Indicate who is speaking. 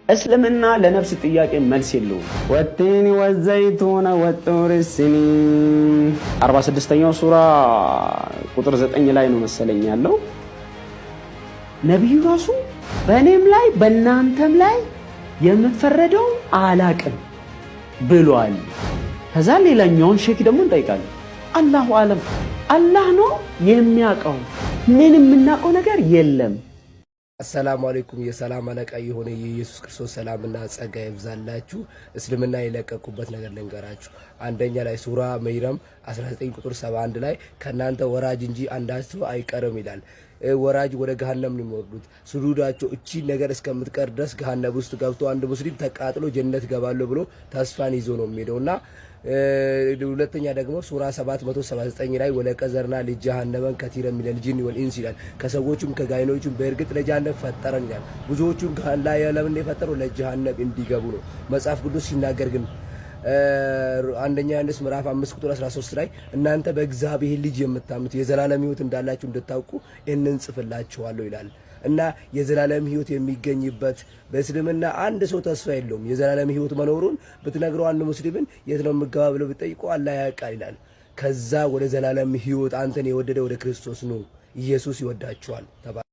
Speaker 1: እስልምና ለነፍስ ጥያቄ መልስ የለውም።
Speaker 2: والتين والزيتون وطور سينين።
Speaker 1: 46ኛው ሱራ ቁጥር 9 ላይ ነው መሰለኝ ያለው። ነቢዩ ራሱ በእኔም ላይ በእናንተም ላይ የምፈረደው አላቅም ብሏል። ከዛ ሌላኛውን ሼክ ደግሞ እንጠይቃለን። الله أعلم፣ አላህ ነው የሚያውቀው። ምን የምናውቀው ነገር የለም።
Speaker 3: السلام عليكم። የሰላም አለቃ የሆነ የኢየሱስ ክርስቶስ ሰላምና ጸጋ ይብዛላችሁ። እስልምና የለቀቁበት ነገር ልንገራችሁ። አንደኛ ላይ ሱራ መይረም 19 ቁጥር 71 ላይ ከእናንተ ወራጅ እንጂ አንዳችሁ አይቀርም ይላል። ወራጅ ወደ ገሃነም ነው የሚወርዱት። ስጁዳቸው እቺ ነገር እስከምትቀር ድረስ ገሃነም ውስጥ ገብቶ አንድ ሙስሊም ተቃጥሎ ጀነት ገባለሁ ብሎ ተስፋን ይዞ ነው የሚሄደውና ሁለተኛ ደግሞ ሱራ 779 ላይ ولقد ذرأنا لجهنم كثيرا من الجن والإنس ይላል። ከሰዎቹም ከጋኔኖቹም በእርግጥ ለጀሃነም ፈጠረን ይላል። ብዙዎቹም ለምን የፈጠረው ለጀሃነም እንዲገቡ ነው። መጽሐፍ ቅዱስ ሲናገር ግን አንደኛ ዮሐንስ ምዕራፍ 5 ቁጥር 13 ላይ እናንተ በእግዚአብሔር ልጅ የምታምኑት የዘላለም ሕይወት እንዳላችሁ እንድታውቁ ይህንን ጽፍላችኋለሁ ይላል። እና የዘላለም ሕይወት የሚገኝበት በእስልምና አንድ ሰው ተስፋ የለውም። የዘላለም ሕይወት መኖሩን ብትነግረው አንድ ሙስሊምን የት ነው የምገባ ብሎ ብትጠይቀው አላህ ያውቃል ይላል። ከዛ ወደ ዘላለም ሕይወት አንተን የወደደ ወደ ክርስቶስ ነው። ኢየሱስ ይወዳችኋል ተባለ።